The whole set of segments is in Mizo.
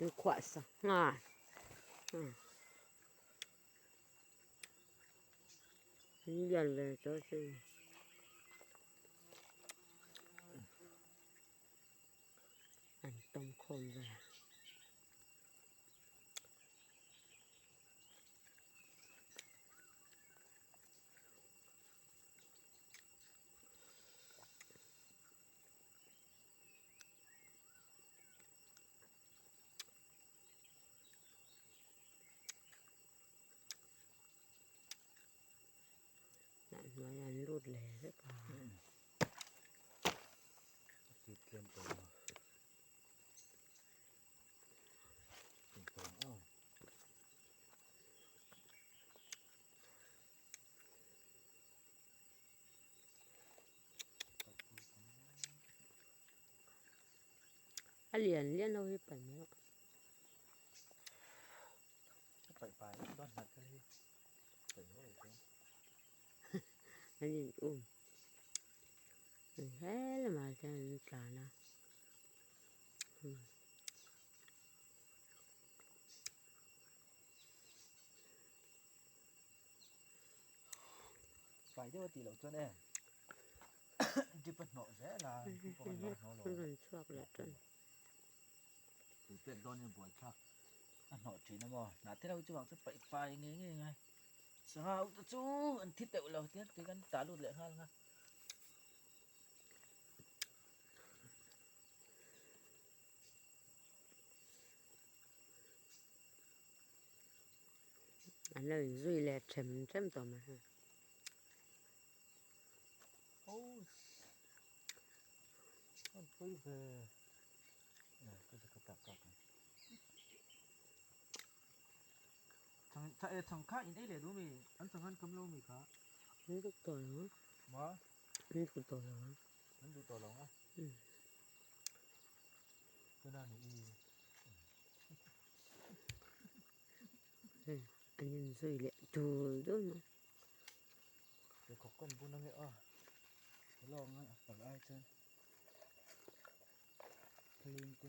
An khuah sa nghal an lian ve tawh a sin. An tawm khawm ve. Hnah hnuai an lut leh vek a. A lian lian ho hi paih mai rawh. An in um he lamah chuan an tlan a. Pai deuh a tih loh chuan e drip a hnawh zel a drip pawh kan lo hnawh lo rawn chhuak leh tan tui pek dawn in buai thlak a hnawh thin a maw hnah te lo chu vang chu paih pai ngei ngei ngai sangha ho te chu an thi teuh lo tiang tih kan tah lut leh nghal nga. An lo inzui leh them them tawh mai ha. An duh tawh lo ang an duh tawh lo ang. An inzui leh dul dul mai. Pheikhawk kan bun ange a lawng a pal ai chuan thlaleng te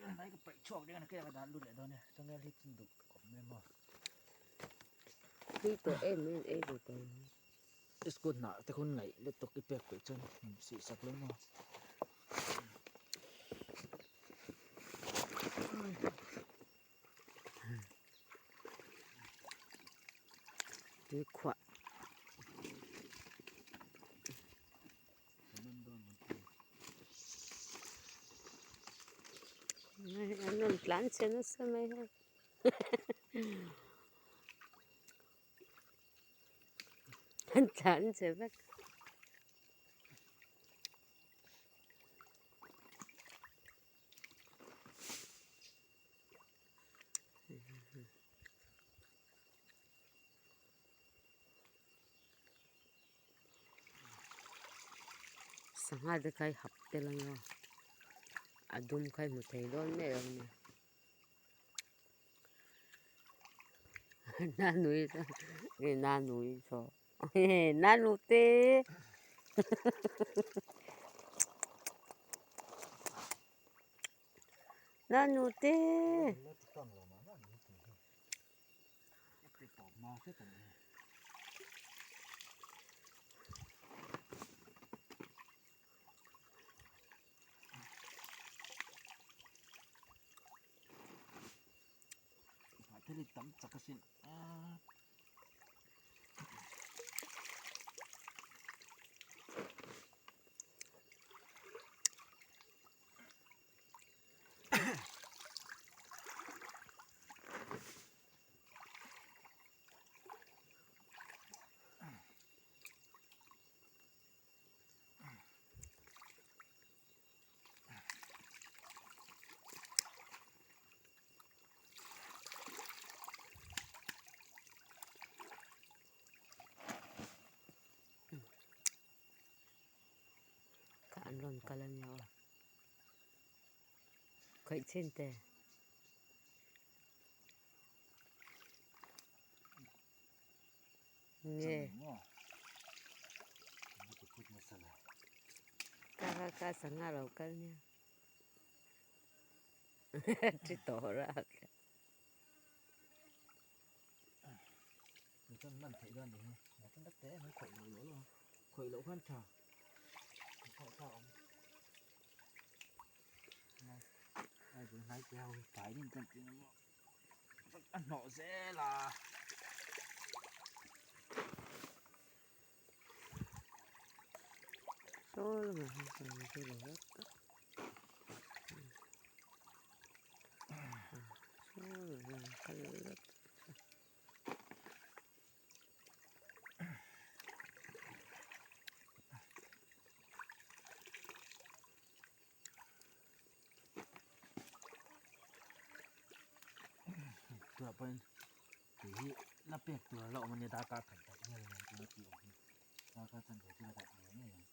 an hnai ka paih chhuak deuh a ni ka dan lut leh dawn e changel hi chin duh khawp mai maw. Tui tawh em em ei duh tawh lo. Iskut hnah te khawn ngaih lutuk i pek peih chuan sih sak lo maw. Tui khuah. An rawn tlan chhe nasa mai hei. An tlan chhe vek. Sangha te kha i hap tel anga a dum kha i hmu thei dawn miah lo a ni. Nanui nanui saw nanute nanute. Ka an rawn kal a nia aw. Khawih chhin teh. Nge. Kha kha sangha lo kal nia. Thi tawh rak. Ni chuan man theih dawn ni hi. Ni chuan tak te em khawih loh loh lo. Khawih loh khan tha. Khawih tha awm. Ai bul hnai te ho hi fai din tan tin maw. A hnawh zel a. Saw lamah hian sangha chu lo vek a. Saw lamah hian kal vek. Tunah pawhin tui hi la pek tur a la awm a nia darkar khat daih vel nen chuan a tih awm hi darkar chanve chu la daih ngei ngei ang.